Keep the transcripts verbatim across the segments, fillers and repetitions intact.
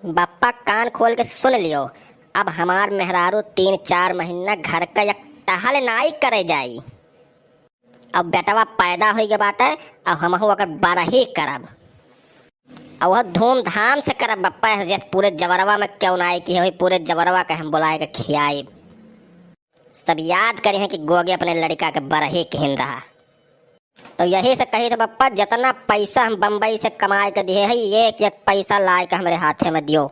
बप्पा कान खोल के सुन लियो, अब हमार मेहरारू तीन चार महीना घर का एक टहल नाई करे जाई। अब बेटवा पैदा होई के बाटे, अब हमहू ओकर बरही करब। और वह धूमधाम से करब बप्पा, जैसे पूरे जवरवा में क्यों नाई किहे होई, पूरे जवरवा के हम बुलाए के खियाइब। सब याद करिहें कि गोगे अपने लड़िका के बरही किहिन रहा। तो यही से कही थे बप्पा, जितना पैसा हम बम्बई से कमाए के दिहे है, एक एक पैसा लाए के हमरे हाथे में दियो।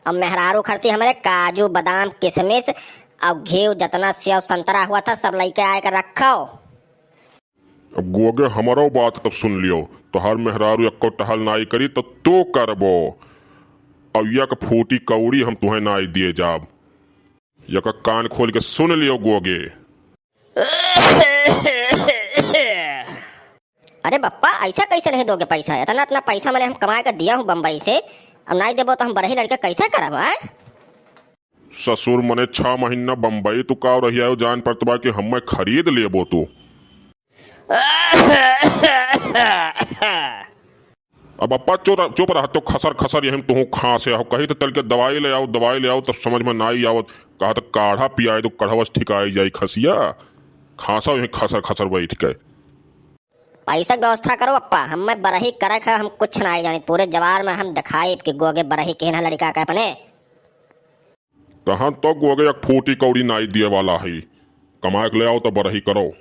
अब मेहरारू खरती हमरे काजू, बादाम, किशमिश और घी, जितना सेव संतरा हुआ था, सब लइके आए के रखो। अब गोगे हमरो बात तब सुन लियो, तोहार मेहरारू एक्को टहल नाई करी तो तू करबो। अब यक फूटी कौड़ी हम तुहें नाई दिए जाब, यक कान खोल के सुन लियो गोगे। अरे बप्पा, ऐसा कैसे नहीं दोगे पैसा? इतना, इतना पैसा मैंने हम कमाए का दिया हूँ बम्बई से, अब नाई देबो तो हम बरही लड़िका कैसे करब, आय? ससुर, मने छह महीना बम्बई तू का रहिया हो, जान पड़त बा कि हम्मे खरीद लेबो तू। अब अप्पा चुप, चुप रह, तो खसर खसर यही तुहूँ खाँसे हो। कही तो तल के दवाई ले आओ, दवाई ले आओ, तब समझ में नाई आवत। कहा तो काढ़ा पियाए तो कढ़वस ठिकाई जाई खसिया। खाँसा यही खसर खसर बैठ के। पैसा के व्यवस्था करो अप्पा, हम्मे बरही करे के, हम कुछ नाई जानी। पूरे जवार में हम दिखाई कि गोगे बरही केहन है लड़िका के अपने। कहाँ तो गोगे एक फूटी कौड़ी नाई दिए वाला है। कमाए के ले आओ तो बरही करो।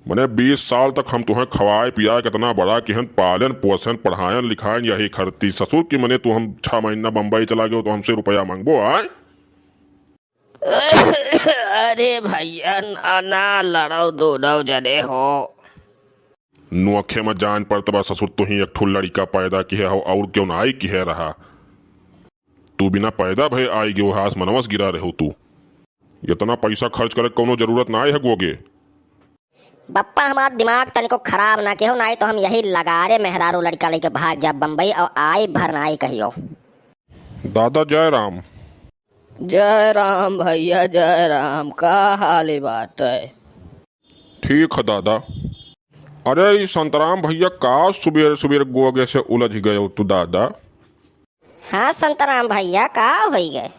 मने बीस साल तक हम तुहें खवाए पियाए, कितना बड़ा किहन, पालन पोषण, पढ़ायन लिखायन यही खरती। ससुर की मने तू हम छह महीना बम्बई चला गयो तो हमसे रुपया मांगबो, आय? अरे भैया, ना, ना लड़ो दोनों जने हो। नोखे में जान पड़त बा ससुर, तू ही एक ठो लड़िका पैदा किहे हो, और क्यों नाई किहे रहा। तू बिना पैदा भए आई गयो, हास मनवस गिरा रहो तू। इतना पैसा खर्च करे कौनो जरूरत नाई है गोगे। बप्पा, हमार दिमाग तनिको खराब ना केहो, नाई तो हम यही लगारे मेहरारू लड़िका लेके भाग जाब बम्बई और आई भर नाई कहियो। दादा जय राम। जय राम भैया, जय राम। का हाल बाटे? ठीक है दादा। अरे, ई संतराम भैया का सुबेर सुबेर गोगे से उलझ गयो तू दादा? हाँ संतराम भैया, का होई गए?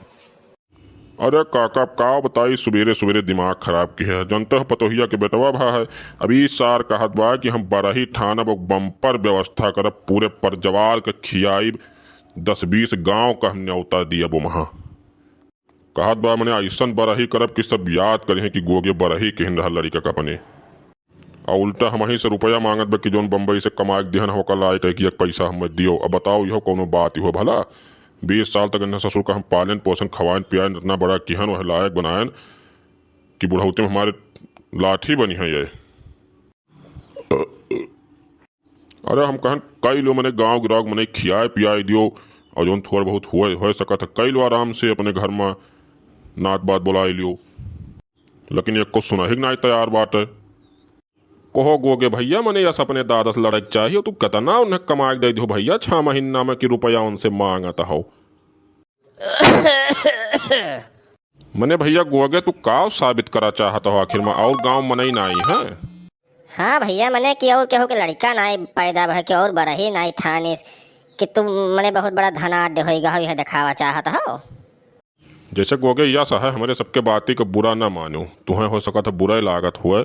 अरे काका, का बताई, सुबेरे सुबेरे दिमाग खराब किहे है। जनते हो पतोहिया के बेटवा भा है। अब ई सार कहत बा कि हम बरही ठानब और बम्पर व्यवस्था करब, पूरे परजवार के खियाइब, दस बीस गांव का हम न्योता दियब ओमहा। कहत बा मने अइसन बरही करब कि सब याद करिहें कि गोगे बरही केहन रहल लड़िका का अपने। आ उल्टा हमही से रुपया मांगत बा कि जौन बम्बई से कमाए के दिहन हो, ओका लाए कहे कि एक पैसा हमें दियो। अब बताओ, इहो कौनो बात इहो भला? बीस साल तक इन्हें ससुर का हम पालन पोषण, खवायन पियायन, इतना बड़ा किहन, वह लायक बनायन कि बुढ़ौती में हमारे लाठी बनिहैं ये। अरे हम कहन कई लो मने गाँव गिराव मने खियाए पियाए दियो, और जौन थोड़ बहुत होए, होए सकत है कई लो आराम से अपने घर में नात बात बुलाए लियो, लेकिन एको सुनही के नाई तैयार बाटे। कहो गोगे भैया, मने यस अपने दादा से लड़े के चाहिए, तू कितना उन्हें कमाए के दे दियो भैया छह महीना में कि रुपया उनसे मांगत हो। मने भैया गोगे, तू का साबित करा चाहत हो आखिर में, और गाँव मनई नाई है? हाँ भैया, मने कि और केहू के लड़िका नाई पैदा भय के और बरही नाई ठानिस कि तू मने बहुत बड़ा धनाढ्य होई गहो, यह दिखावा चाहत हो? जैसे गोगे यस है, हमरे सबके बाती को बुरा ना मानो, तुहें हो सकत है बुरा लागत हुए,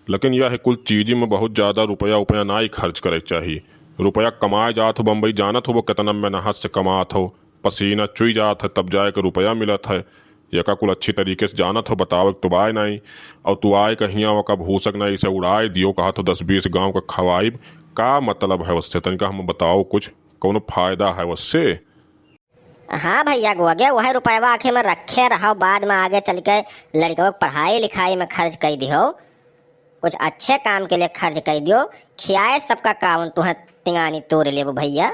लेकिन यह कुल चीजी में बहुत ज्यादा रुपया उपया नाई खर्च करे के चाही। रुपया कमाए जात हो बम्बई, जानत हो वो कितना मेहनत से कमात हो, पसीना चुई जात है तब जाए के रुपया मिलत है। एका कुल अच्छी तरीके से जानत हो, बतावे के तो बाय नाई। और तू आए के हियाँ ओका भूसक नाई से उड़ाए दियो, कहत हो दस बीस गाँव का खवाइब। का मतलब है उससे? तनिका हम बताओ कुछ, कौनो फायदा है उससे? हाँ भैया गोगे, वह रुपयवा आखिर में रखे रहो, बाद में आगे चल के लड़िकवा के पढ़ाई लिखाई में खर्च कर दियो, कुछ अच्छे काम के लिए खर्च कर दियो। खियाए सबका कावन तुहें तिंगानी तोड़ लेबो भैया।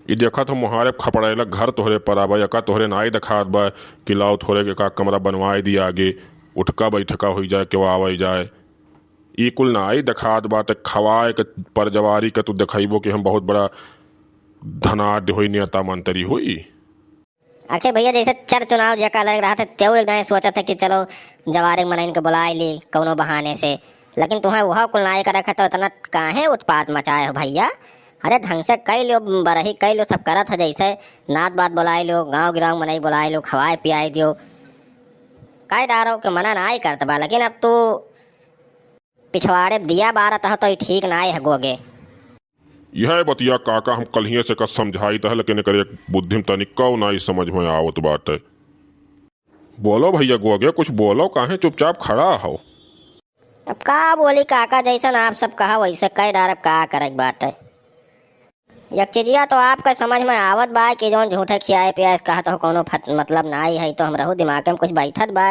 ई देखत हो मुहारे खपड़ैला घर तोहरे पर आबा, एका तोहरे नाई देखात बा कि लाओ थोड़े के का कमरा बनवाए दिया आगे, उठका बैठका होई जाए, केवा आवे जाए। ई कुल नाई देखात बा, ते खवाए के परजवारी के तू देखइबो कि हम बहुत बड़ा धनाढ्य होई, नेता मंत्री होई। आखिर भैया जैसे चर चुनाव जेका लग रहा था, तेऊ एक दाएं सोचा था कि चलो जवारे मनइन के बुलाए ली कौनो बहाने से, लेकिन तुम्हें वह कुल नाई कर रखा तो इतना काहे उत्पात मचाए हो भैया? अरे ढंग से कइ लियो, बरही कइ लियो, सब करत है जैसे नात बात बोलाइ लियो, गाँव गिराव मनई बोलाइ लियो, खवाए पियाइ दियो। कइ डारो के मना नाहीं करत बा, लेकिन अब तू पिछवाड़े दिया बारत ह तो ई ठीक नाहीं है गोगे। यह बतिया काका हम कल्हिये से का समझाइत है, लेकिन एकर एक बुद्धि में तनिको नाहीं समझ में आवत बाटे। बोलो भइया गोगे, कुछ बोलो, काहे चुपचाप खड़ा हो? अब का बोली काका, जैसन आप सब कहा वैसे कइ डारब, का करे के बाटे। एक चीजिया तो आपके समझ में आवत बा कि जौन झूठे खियाए पियाए से कहत हो, कौनो फत-, मतलब नाहीं है, तो हमरहू दिमाग में कुछ बैठत बा,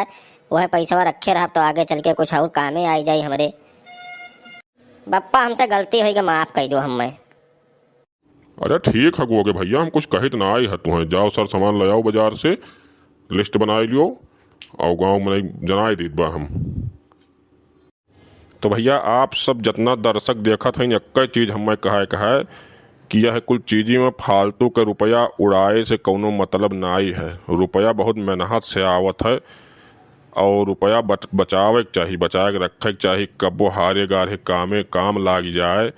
वह पैसवा रखे रहब तो आगे चल के कुछ और कामे आइ जाई हमरे। बप्पा, हमसे गलती होइ गई, माफ कइ दो हमें। अरे ठीक है गोगे भइया, हम कुछ कहित नाहीं है तुहें। जाओ सर सामान ले आओ बाजार से, लिस्ट बनाइ लियो और गाँव में जनाइ दीत बा हम। तो भइया आप सब जितना दर्शक देखत हैं, एक्कै चीज हमें कहे के है कि यह कुल चीजी में फालतू के रुपया उड़ाए से कौनो मतलब नाहीं है। रुपया बहुत मेहनत से आवत है और रुपया बच-, बचावे के चाही, बचाए के रखे के चाही। कब्बो हारे गारे कामे काम लागि जाए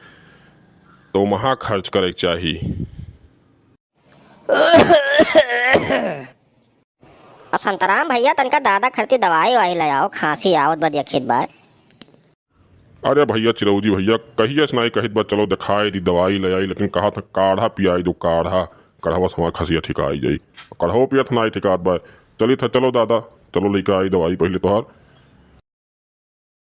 तो वहाँ खर्च करे के चाही। अब संतराम भइया तनिका दादा खरती दवाई ववाई ले आओ, खांसी आवत बा देखित बा। अरे भइया चिरौजी भइया, कहिए से नाहीं कहित बा, चलो देखाइ दी, दवाई ले आई, लेकिन कहा था काढ़ा पियाइ दो, काढ़ा, काढ़वा से हमार खसिया ठिकाइ जाई। काढ़वा पियत नाहीं ठिकात बा। चली था, चलो दादा, चलो लेके आई दवाई पहिले तोहार।